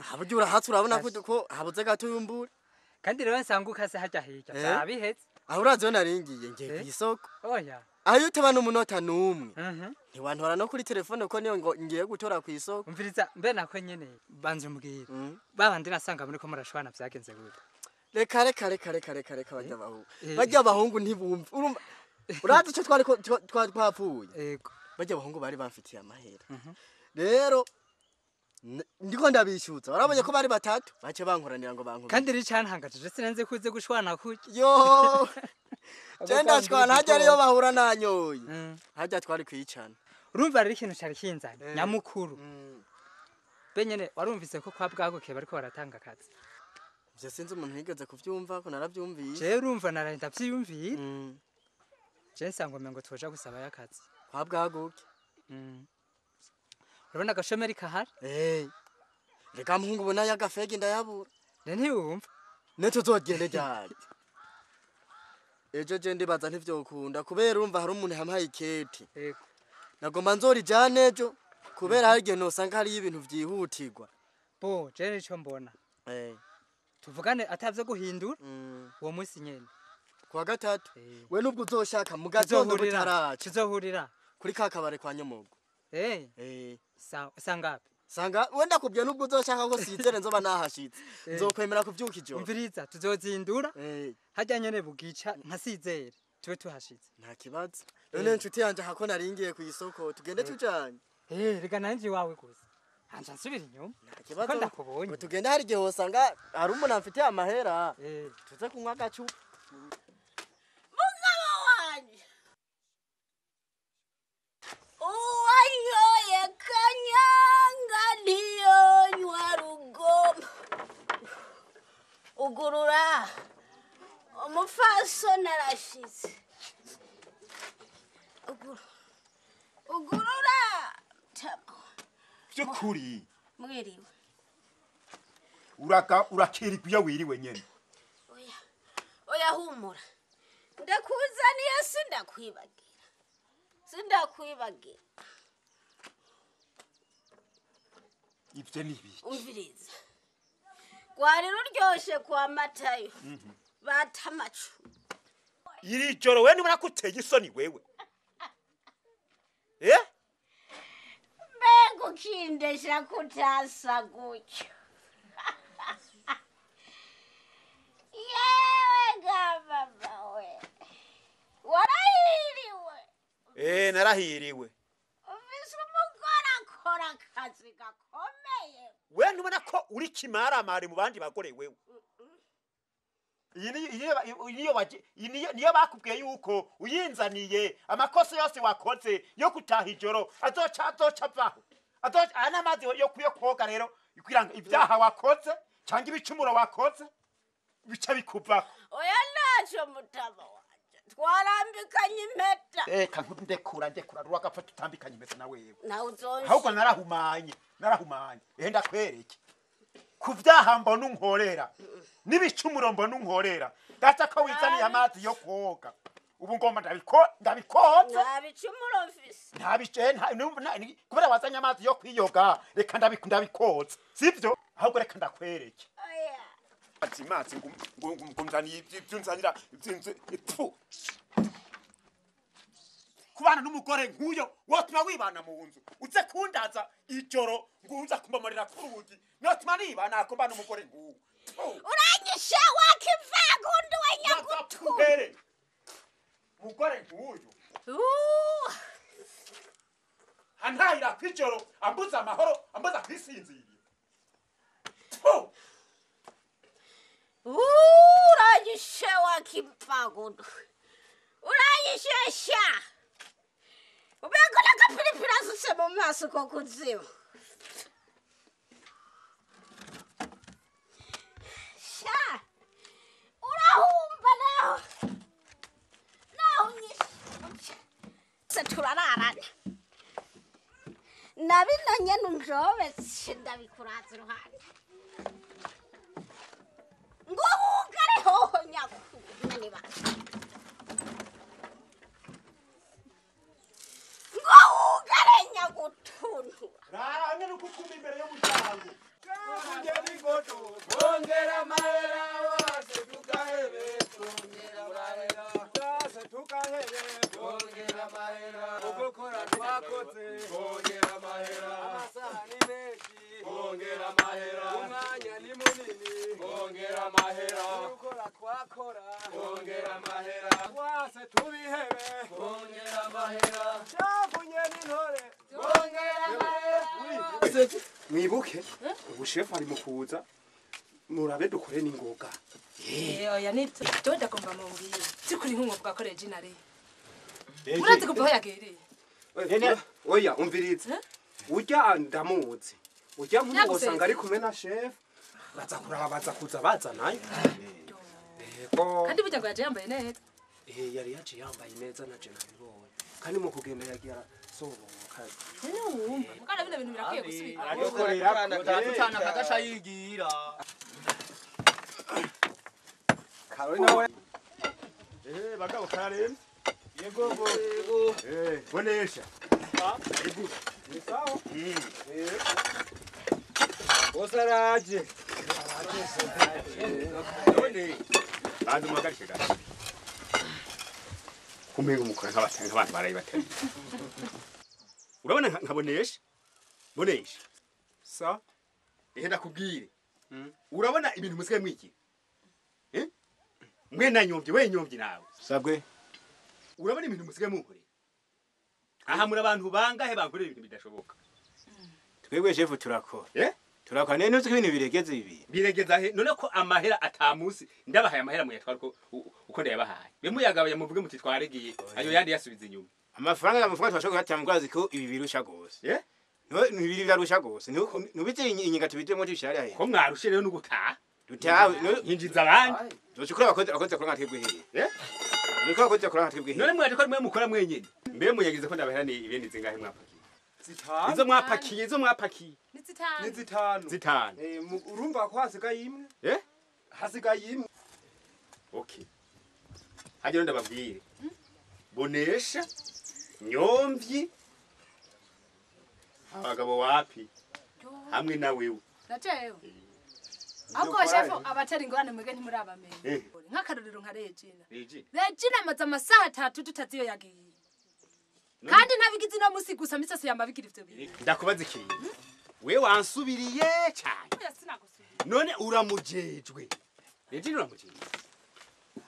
Haburya urahatse urabona ko habuze gato yumbura. Kandi rero nsanga ukase hajya hirya. Byabihetse. Aho urazi yo naringiye ngiye ku isoko. Oya. Aho utaba n'umunota n'umwe. Ntiwantora no kuri telefone ko niyo ngo ngiye gutora ku isoko. Umviriza mbe nako nyene banze umbwira. Babandi nasanga muri ko murashwana byagenze gute? Reka reka reka reka reka reka bajya bahungu. Bajya bahungu ntibumva. Urumva urazi ico twari twapfuye. Yego. Bajya bahungu bari bamfitiye amahera. Rero ndiko ndabishyutsa barabonye ko bari batatu bace bankoranira ngo bankume. Kandi ricanhangajije sinenze kuze gushwana kuki. Yo. Cenda shwana hajya ariyo bahura nanyoye. Hajya twari kwicana. Urumva rero ikintu cari kinzanye nyamukuru. Benyene warumvise ko kwa bwaguke bariko baratanga akazi. Ivyo sinzi umuntu yigeze kuvyumva ko naravyumviye. Je urumva narenda vyiyumviye. Je nsanga ngo twoja gusaba yakazi. Kwa bwaguke. Urabona agashomeri kahari? Reka muhungu ubona yagafege ndayabura. Ne ntiwumva. Ne tuzogende ryari. Ejo je ndibaza ntivyokunda kubera urumva hari umuntu yampaye iketi. Yego. Nagomba nzorijane ejo kubera hari igihe nosanga hariyo ibintu vyihutirwa. Bo je nico mbona. Tuvugane atavyo guhindura uwo munsi nyene. Kuwa gatatu. We nubwo uzoshaka mu gatondo butaraca. Tuzohurira kuri ka kabare kwa Nyomogo. Sangapi? Sanga wenda kubye nubwo uzoshaka ko sizere nzoba nahashitse. Nzokwemera kuvyuka ijoro. Umviriza tuzozindura. Hajya nyene bugica nka sizere tube tuhashitse. Nta kibazo. None nshuti yanje hako naringiye ku isoko tugende tujanye. Rega nanje wawe gusa. Anja nsubira inyuma. Nta kibazo. Ndakubonye. Tugende hari igihe wosanga hari umuntu amfitiye amahera. Tuze kunywa agacupa. Mugabo wanje. Uwanyoye kanyanga ntiyonywa rugoma. Ugurura umupfasoni arashize. Ugurura by'ukuri mwiriwe. Urakirigwa iyo wiriwe nyene. Oya oya humura ndakuzaniye sindakwibagira. Sindakwibagira. Ibyo ni ibiki? Umviriza. Rwari ruryoshe kwa Matayo. Bata amacu. Iri joro we nubona ko uteye isoni wewe. Mbega ukindesha kutasa gutyo. Yewe ga mama we. Warahiriwe. Narahiriwe. Ufise umugore akora akazi gakomeye. We ntubona ko uri kimaramare mu bandi bagore wewe. Iyi niyo bakubwiye yuko uyinzaniye amakosa yose wakoze yo gutaha ijoro azoca avaho. Azoca aya n'amazi yo koga rero kugira ngo ibyaha wakoze cyangwa ibicumuro wakoze bica bikuvako. Oya ntacyo mutama wanje. Twarambikanye impeta. Reka ndekura rwagapfa tutambikanye impeta na wewe. Nawe uzonje. Ahubwo narahumanye. Ndakwereke. Ku byaha mbona unkorera n'ibicumuro mbona unkorera data ko wizaniye amazi yo koga ubu ngomba ndabikoza. Nta bicumuro mfise. Kubera wazanye amazi yo kwiyoga reka ndabikoza sivyo? Ahubwo reka ndakwereke. Oya amazi ngumzaniye ibyo nzanira ipfu. Kubana n'umugore nk'uyo wotuma wibana mu nzu uze kundaza ijoro ngunza kumbamurira ku rugi notuma nibana kumbana n'umugore nk'uwo. Uranyishe wakivagundi we nyagutu. Mugore nk'uyo antahira kw'ijoro ambuza amahoro ambuza kwisinzirira. Uranyishe wakivagundi. Uranyishe sha. Ubego n'agapiripiri asutse mu maso ko kuzimu. Sha! Urahumba naho. Naho unyishe. Se turararana. Na bino nyene unjobetse ndabikuraza uruhande. Ngo wugare hoho nyakubahwa niba. Ngo wugare nyagutuntu. Rara nyene ukukuma imbere y'umuryango. Turakora kongera amahera wase tubihebe kongera amahera cyafunye n'intore kongera amahera. Mwibuke ubushefu ari mu kuza murabe dukore n'ingoga. Oya nibyo jewe ndagomba mubwire by'ukuri nk'umwuga ko Regina ari urazi kuva aho yagereye. Oya umvirize urya ndamuzi urya nk'ubu usanga ari kumwe na chef baza kuraba baza kuza bazanayo. Yego kandi burya ngo yaje yambaye neza. Yari yaje yambaye neza na je nabibonye kandi mu kugenda yagira soboka. None wumva mugana bino bintu birakwiye gusubira. Aradukorera tutana kagasha yigira. Karolina we bagabo kararemye. Yego go. Bonesha. Yego. Ni sawa. Osaraje. None bantu muhagarike gato. Kumenga umukora nk'abatanga abantu barayibatari. Urabona nkabonesha? Bonesha. Sa? Ehe ndakubwire. Urabona ibintu musigaye mwiki? Mwe nanyomvye we nyomvye nawe. Sabwe. Urabona ibintu musigaye munkorera. Aha muri abantu bangahe bankorera ibintu bidashoboka. Twebwe chef turakora. Turakora nene uzi ko ibintu biregeze ibi. Biregeza he? None ko amahera atamusi ndabahaye amahera muyatwara uko ndayabahaye. Be muyagabanya muvuge muti twaregiye ayo yandi yasubiza inyuma. Amafaranga twashobora kuyatanga mugazi ko ibi birusha gose. No ibiri birarusha gose. Nubize inyiga tubitemo tubishari ahe. Ko mwarushe rero n'ugutaha. Dutawe hinjiza abandi. Zochukura abakozi akora nka twebwe hehe. Nuko abakozi akora nka twebwe hehe. None mwaje ko mwe mukora mwenyene. Mbe muyagize ko ndabahera ni ibindi zingahe mwapakiye. Zitanu. Izo mwapakiye izo mwapakiye. Ni zitanu. Ni zitanu. Zitanu. Urumva ko hasigaye imwe? Hasigaye imwe. Okay. Hagero ndababwire. Bonesha nyomvyi abagabo wapi hamwe na wewe. Najewe. Ahubwo shefu abatera ingorane mwege ntimurabamenye. Nk'akarorero nka Regina. Regina amaze amasaha 3 tutazi iyo yagiye. Kandi ntabigize no musi gusa misase yamabigira ivyo bintu. Ndakubaza ikintu. We wansubiriye cyane. Oya sinagusubiye. None uramujejwe. Regina uramujejwe.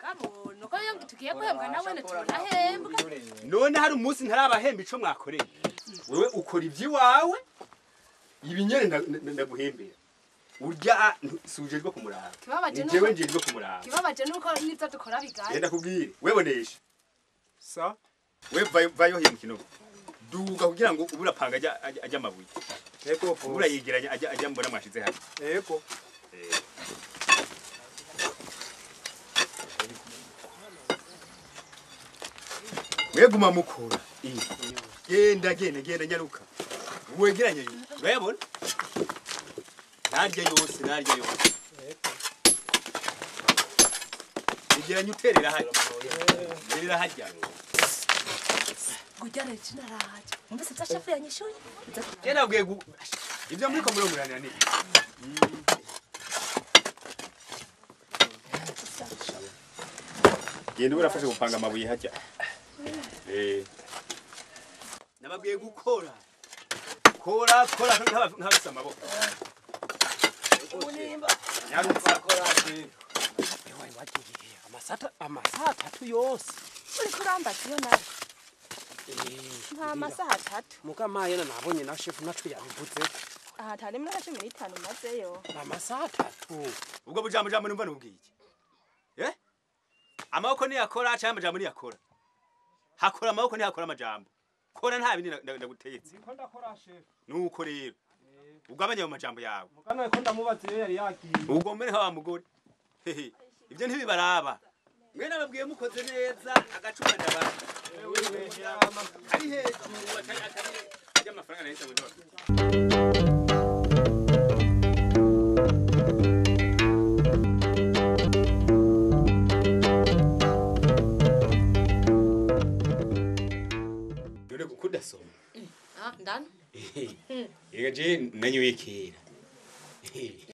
Gabo nuko yo tugiye guhembwa nawe ne turahembwa. None hari umunsi ntarabahemba ico mwakoreye. Wewe ukora ivyiwawe ibinyere ndaguhembera. Urya sujejwe kumuraba. Jewe njejwe kumuraba. Kibabaje nuko nivyo dukora bigaye. Yenda kubwire. Webonesha. Sa we vayo hiye mukino. Duga kugira ngo ubura panga ajya amabuye. Yego. Ubura yegeranya ajya mbona mwashize hano. Yego. Weguma mukora. Genda genda genda nyaruka. Wegeranye urayabona? Narya yose narya yose. Yegeranye uterera hajya. Terera hajya. Gujya Regina araje. Mwumvise ibyo shefu yanyishuye? Je nabwiye ibyo muri ko murongoranira ni. Genda urafashe gupanga amabuye hajya. Nababwiye gukora. Kora kora nk'abafise amaboko. Nyarutsa kora je. Ewe wagiye amasaha 3 yose. Uriko urambaza iyo nawe. Nta masaha 3. Mukamaye nabonye na chef naco yabivuze. Aha tari muri 15 mazeyo. Amasaha 3. Ubwo bujambo jambo numva nubwiye iki? Amaboko ni yakora cyangwa amajambo ni yakora? Hakora amaboko ni hakora amajambo. Kora nta bindi ndagutegetse. Niko ndakora chef. Nuko rero ugabanya ayo majambo yawe. Mugana ko ndamubaza iyo yari yagiye. Ubwo mbere nka wa mugore. Ibyo ntibibaraba. Mwe nababwiye mukoze neza agacuma ndabara. Ari hejuru atari ajya amafaranga nahise ngo ndababwire. Kudasoma. Ndani. Yega je nanyuye kera.